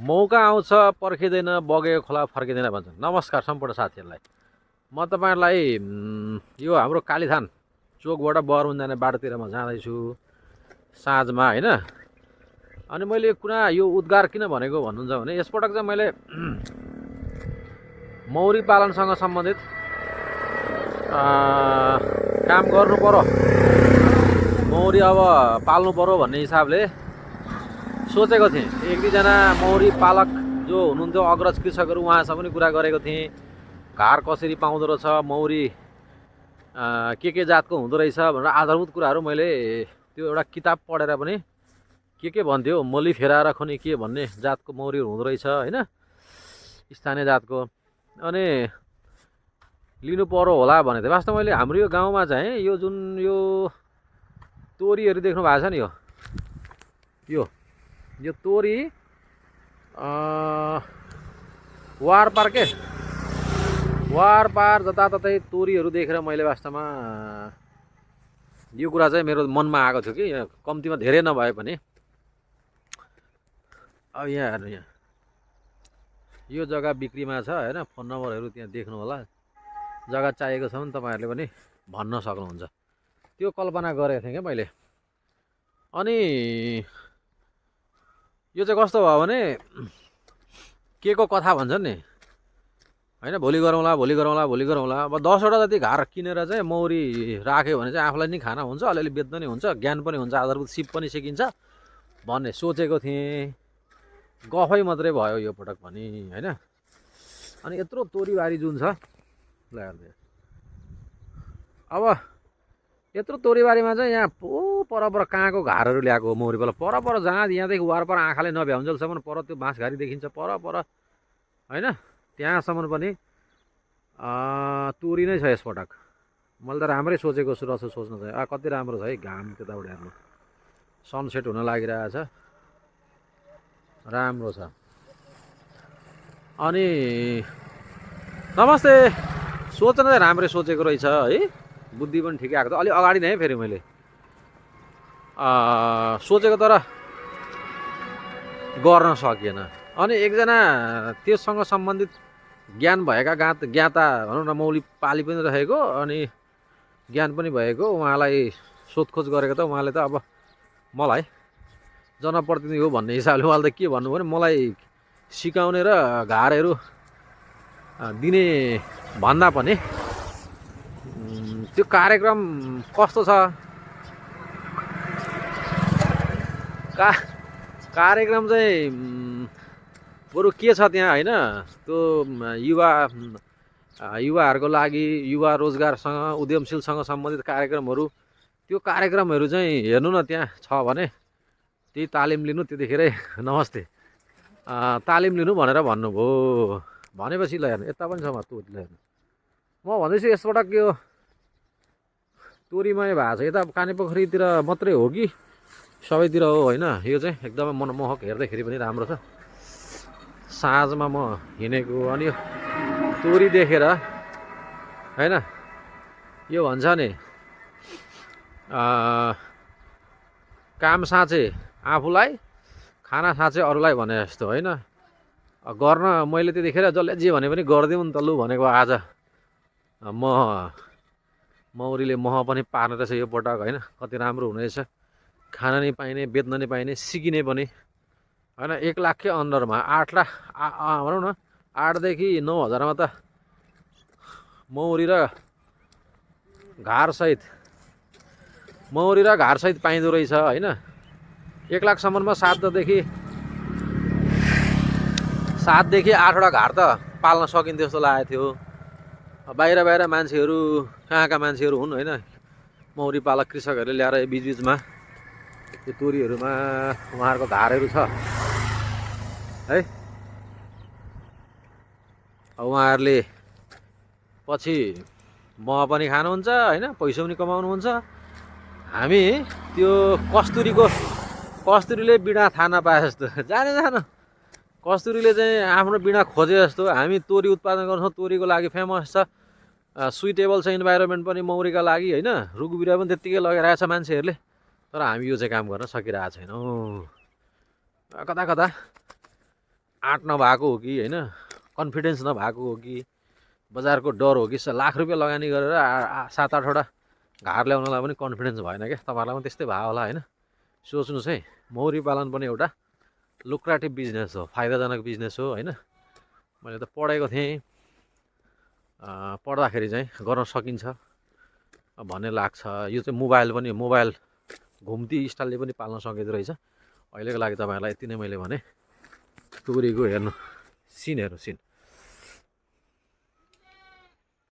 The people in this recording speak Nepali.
मौका आउँछ पर्खिँदैन, बगेको खोला फर्किँदैन भन्छ। नमस्कार सम्पूर्ण साथीहरूलाई, म तपाईँहरूलाई यो हाम्रो कालीथान चोकबाट बरुन जाने बाटोतिर म जाँदैछु साँझमा होइन। अनि मैले कुरा यो उद्गार किन भनेको भन्नुहुन्छ भने यसपटक चाहिँ मैले मौरी पालनसँग सम्बन्धित काम गर्नु पर्यो, मौरी अब पाल्नु पर्यो भन्ने हिसाबले सोचेको थिएँ। एक दुईजना मौरी पालक जो हुनुहुन्थ्यो अग्रज कृषकहरू उहाँसँग पनि कुरा गरेको थिएँ। घर कसरी पाउँदो रहेछ, मौरी के जातको हुँदो रहेछ भनेर आधारभूत कुराहरू मैले त्यो एउटा किताब पढेर पनि के भन्थ्यो मली फेराएर खनि के भन्ने जातको मौरीहरू हुँदो रहेछ होइन, स्थानीय जातको। अनि लिनु पर्यो होला भनेको थिएँ। वास्तवमा मैले हाम्रो यो गाउँमा चाहिँ यो जुन यो तोरीहरू देख्नु भएको छ नि, यो तोरी वारपार के वारपार जताततै तोरीहरू देखेर मैले वास्तवमा यो कुरा चाहिँ मेरो मनमा आएको थियो कि कम्तीमा धेरै नभए पनि अब यहाँ हेर्नु, यहाँ यो जग्गा बिक्रीमा छ होइन, फोन नम्बरहरू त्यहाँ देख्नु होला। जग्गा चाहिएको छ भने तपाईँहरूले पनि भन्न सक्नुहुन्छ। त्यो कल्पना गरेको थिएँ क्या मैले। अनि यो चाहिँ कस्तो भयो भने के को कथा भन्छन् नि होइन, भोलि गरौँला अब 10वटा जति घर किनेर चाहिँ मौरी राख्यो भने चाहिँ आफूलाई नि खाना हुन्छ, अलिअलि बेच्न नि हुन्छ, ज्ञान पनि हुन्छ, आधारभूत सिप पनि सिकिन्छ भन्ने सोचेको थिएँ। गफै मात्रै भयो यो पटक पनि होइन। अनि यत्रो तोरीबारी जुन छ ल अब यत्रो तोरीबारीमा चाहिँ यहाँ पर कहाँको घारहरू ल्याएको मौरी पाल पर यहाँदेखि वारपर आँखाले नभ्याउन्जेलसम्म पर त्यो बाँसघारी देखिन्छ पर होइन, त्यहाँसम्म पनि तोरी नै छ यसपटक। मैले त राम्रै सोचेको छु रहेछ, सोच्न चाहिँ कति राम्रो छ है, घाम त्यताबाट हेर्नु सनसेट हुन लागिरहेछ, राम्रो छ। अनि नमस्ते, सोच्न चाहिँ राम्रै सोचेको रहेछ है, बुद्धि पनि ठिकै आएको त। अलि अगाडि नै फेरि मैले सोचेको तर गर्न सकिएन। अनि एकजना त्यससँग सम्बन्धित ज्ञान भएका ज्ञाता भनौँ न, मौली पाली पनि रहेको अनि ज्ञान पनि भएको, उहाँलाई सोधखोज गरेको त उहाँले त अब मलाई जनप्रतिनिधि हो भन्ने हिसाबले उहाँले त के भन्नु भने मलाई सिकाउने र घारहरू दिने भन्दा पनि त्यो कार्यक्रम कस्तो छ, कार्यक्रम चाहिँ बरु के छ त्यहाँ होइन, त्यो युवाहरूको लागि युवा रोजगारसँग उद्यमशीलसँग सम्बन्धित कार्यक्रमहरू, त्यो कार्यक्रमहरू चाहिँ हेर्नु न त्यहाँ छ भने त्यही तालिम लिनु। त्यतिखेरै नमस्ते तालिम लिनु भनेर भन्नुभयो। भनेपछि ल हेर्नु यता पनि छ तोरी, ल हेर्नु म भन्दैछु यसपटक यो तोरीमय भएको छ। यता कानेपोखरीतिर मात्रै हो कि सबैतिर हो होइन, यो चाहिँ एकदमै मनमोहक, हेर्दाखेरि पनि राम्रो छ। साँझमा म हिँडेको अनि यो तोरी देखेर होइन, यो भन्छ नि काम साँचे आफूलाई, खाना साँचे अरूलाई भने जस्तो होइन। गर्न मैले त्यतिखेर जसले जे भने पनि गरिदिउँ नि त लु भनेको। आज मौरीले मह पनि पार्ने रहेछ यो पटक होइन, कति राम्रो हुनेछ, खान नि पाइने, बेच्न नि पाइने, सिकिने पनि होइन। 1 लाखकै अन्डरमा 8 लाख भनौँ न, 8 देखि 9 हजारमा त मौरी र घारसहित पाइँदो रहेछ होइन। 1 लाखसम्ममा 7देखि 8वटा घार त पाल्न सकिन्थ्यो जस्तो लागेको थियो। बाहिर मान्छेहरू, कहाँका मान्छेहरू हुन् होइन, मौरी पालक कृषकहरूले ल्याएर बिचबिचमा यो तोरीहरूमा उहाँहरूको घारहरू छ है। उहाँहरूले पछि मह पनि खानुहुन्छ होइन, पैसा पनि कमाउनुहुन्छ। हामी त्यो कस्तुरीले बिडा थाहा नपाए जस्तो, जानु कस्तुरीले चाहिँ आफ्नो बिडा खोजे जस्तो हामी तोरी उत्पादन गर्छौँ, तोरीको लागि फेमस छ। सुइटेबल छ इन्भाइरोमेन्ट पनि मौरीका लागि होइन, रुख बिरुवा पनि त्यत्तिकै लगाइरहेछ मान्छेहरूले, तर हामी यो चाहिँ काम गर्न सकिरहेको छैनौँ। कता कता आँट नभएको हो कि होइन, कन्फिडेन्स नभएको हो कि, बजारको डर हो कि, लाख रुपियाँ लगानी गरेर 7-8वटा घार ल्याउनलाई पनि कन्फिडेन्स भएन क्या। तपाईँहरूलाई पनि त्यस्तै भयो होला होइन। सोच्नुहोस् है, मौरी पालन पनि एउटा लुक्राटिभ बिजनेस हो, फाइदाजनक बिजनेस हो होइन। मैले त पढेको थिएँ, पढ्दाखेरि चाहिँ गर्न सकिन्छ भन्ने लाग्छ। यो चाहिँ मोबाइल घुम्ती स्टाइलले पनि पाल्न सकिँदो रहेछ। अहिलेको लागि तपाईँहरूलाई यति नै मैले भने। टुरीको हेर्नु सिन हेर्नु सिन।